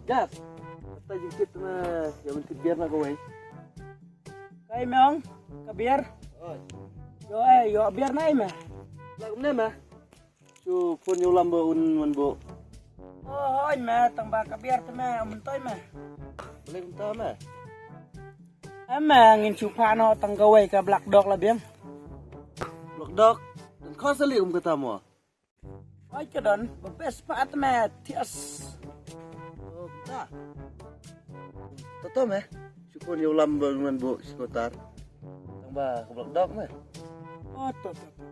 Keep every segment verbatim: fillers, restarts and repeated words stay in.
Gas. Kata jingkit ma, ïa ban kit biar na kawei. Kai mong, ka biar. Oi. Ïoh eh, ïoh biar na i ma. Lah kumne ma. Shu phone ïa u Lam ba un wan buh. Oh, hooid ma, tang ba ka biar te ma, um toi ma. Balei kumta ma? Em ma, ngin shu phah noh tang kawei ka Black Dog la biang. Black Dog? Don khor sa lieh kum kata mo? Hooid ka don, ba best pa te ma, thias. Oh, kumta. To to ma. Shu phone ïa u Lam ba un wan buh shi kotar. Tang ba ka Black Dog ma. Oh, to to to.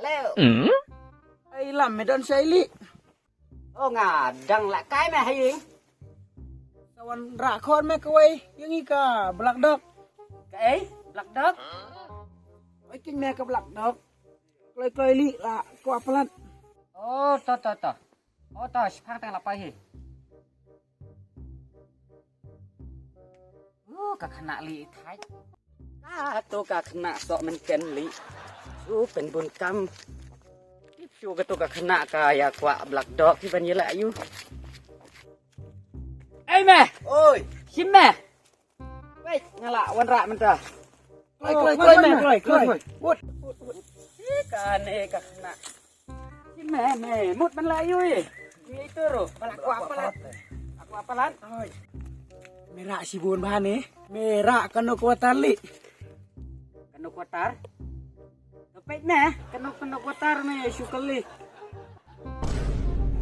Hello. Ai Lam, me don shaili. Oh, nga dang lah kai me ha ïing. Sa wanrah khor me kawei, ïa ngi ka Black Dog. Kaei? Black Dog? Oi, king me ka Black Dog. Kloi kloi li la kwah palat. Oh, to to to. Oh, to, shipang tang la pai hi. Uh, ka khynnah li thai. Ka to ka khynnah sok men ken li. Su pen bun kam. Tip shu ka to ka khynnah ka ïa kwah Black Dog ki ban ïa la yu. Ei me. Oi. Shim me. Wei, nga la wanrah mynta. Kloi, kloi, kloi, kloi, kloi, kloi. Wut. Ih, kane ka khynnah. Shim me, me mut ban la yu ïa. Ïa itu ruh, ba la kwah palat. Ba la kwah palat. Oi. Me rah shibun bha ne. Me rah kano kwatar li. Kano kwatar? Peit me, kano kano kwatar me shu kali.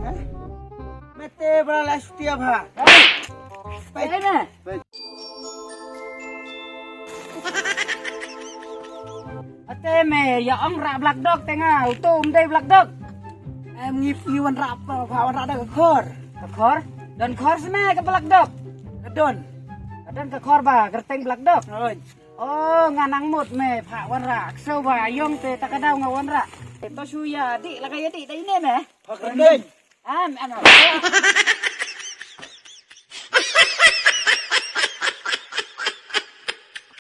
Hah? Me te ba la shu tiap ha. Peit me. Ate me, ïa ong rah Black Dog te nga, uto um dei Black Dog. Em ngi phi wanrah pa, pa wanrah da ka khor. Ka khor? Don khor sne ka Black Dog. Ka don. Ka don ka khor ba, kyrteng Black Dog. Oi. Oh, nga nang mut me, phah wanrah. Ksew ba, ïong te, ta ka daw nga wanrah. Te to shu ïa, dih, la ka ïa dih, dei ne me? Phah kyrteng. Am, am, am.